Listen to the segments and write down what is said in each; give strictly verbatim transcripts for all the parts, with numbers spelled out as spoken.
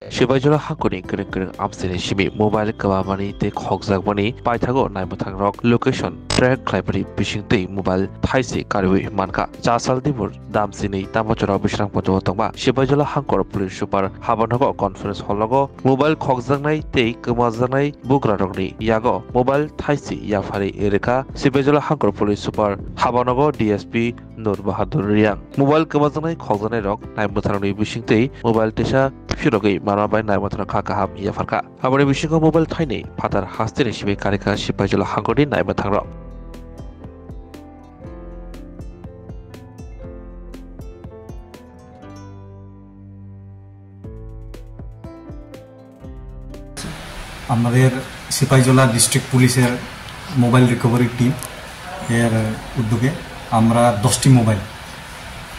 Sibaijola hangkoni kwrwng kwrwng amchaini simi mobile kwmamani tei khokjakmani paithago naimwthangrok location track khlaimani bisingtwi mobile thaisi kariwi mankha. Chasal Dibur Damchini Tambochora Bisrang Pochao tongma Sibaijola hangkor police super habanogo conference hall nogo mobile khokjaknai tei kwmajaknai bugrarokni yago mobile thaisi yaphari rwkha Sibaijola hangkor police super habanogo D S P Nur Bahadur Riang. Mobile kwmajaknai khokjaknairok naimwthangrokni bisingtwi mobile teisa phirogwi manma bai naimwthangrok kha kaham yapharkha. Aboni bisingo mobile thaini phatar hasteni simi karikha Sibaijola hangkorni naimwthangrok. আমাদের সিপাহীজলা ডিস্ট্রিক্ট পুলিশের mobile recovery team এর উদ্যোগে আমরা দশটি মোবাইল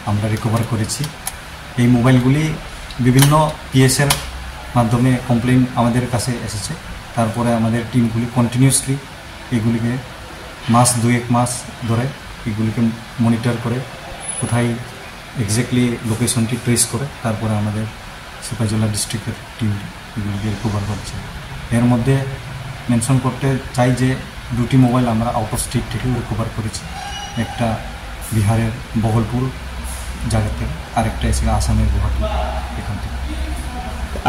আমরা রিকভার করেছি। এই মোবাইলগুলি বিভিন্ন পিএসের মাধ্যমে কমপ্লেন আমাদের কাছে এসেছে। তারপরে আমাদের টিমগুলি কন্টিনিউয়াসলি এগুলিকে মাস দুয়েক মাস ধরে এগুলিকে মনিটর করে কোথায় এক্স্যাক্টলি লোকেশনটি ট্রেস করে তারপরে আমাদের সিপাহীজলা ডিস্ট্রিক্টের টিম এগুলিকে রিকভার করছে। এর মধ্যে মেনশন করতে চাই যে দুটি মোবাইল আমরা আউট অফ স্টেট থেকেও রিকভার করেছি, একটা বিহারের বহলপুর জায়গা থেকে, আরেকটা এসে আসামের গুয়াহাটি এখান থেকে।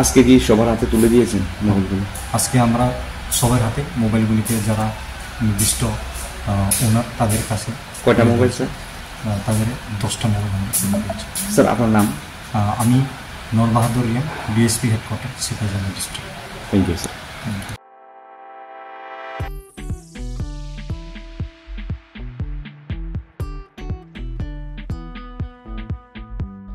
আজকে কি সবার হাতে তুলে দিয়েছেন মোবাইলগুলো? আজকে আমরা সবার হাতে মোবাইলগুলিকে যারা নির্দিষ্ট ওনার তাদের কাছে কয়টা মোবাইল, স্যার? আহ, তাদের দশটা মোবাইল আমরা তুলে দিয়েছি। স্যার, আপনার নাম? আহ, আমি Nar Bahadur Reang, DSP headquarter, Sepahijala district. Thank you, sir. Thank you.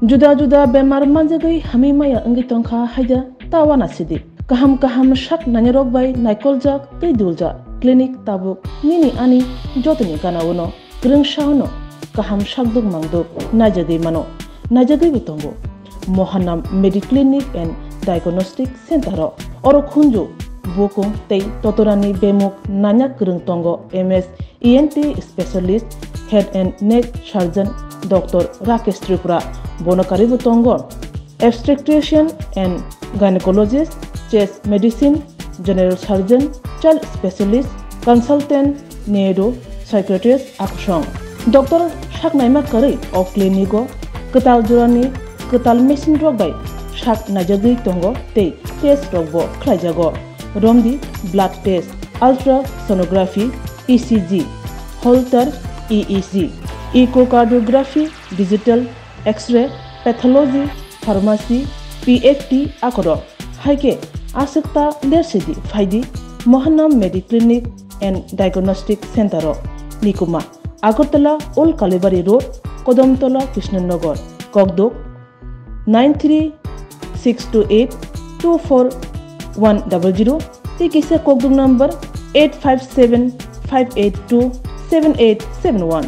Juda juda bemar manjagwi hamwi maya wngwi tongkha haida ta uanasidi. Kaham kaham sak nainarok bai naikoljak tei duljak clinic tabuk nini ani jotoni gana-o no kwrwngsa-o no kaham sakduk mangduk naijagwi mano, naijagwibo tongo. Mohanam Mediclinic and Diagnostic Center-o oro khunju, bukung tei totorani bemuk nanya kwrwng tongo M S E N T specialist, head and neck surgeon Doctor Rakesh Tripura, bono karibo tongo obstetrician and gynecologist, chest medicine, general surgeon, child specialist, consultant, neuro psychiatrist akusong. Doctor saknaima kwrwi o clinic-o kwtal jorani kwtal machine rok bai sak naijagwi tongo tei test rokbo khlaijago. Romdi blood test, ultrasonography, E C G, Holter E E G, echocardiography, digital X-ray, pathology, pharmacy, P F T akorok. Hai khe aswk ta lersidi phaidi Mohanam Mediclinic and Diagnostic Center-o. Nikuma, Agartala Old Kalibari Road, Kodomtola, Krishnanagar, Kokduk, nine three six two eight two four one double zero tei kisa kokduk number eight five seven five eight two seven eight seven one.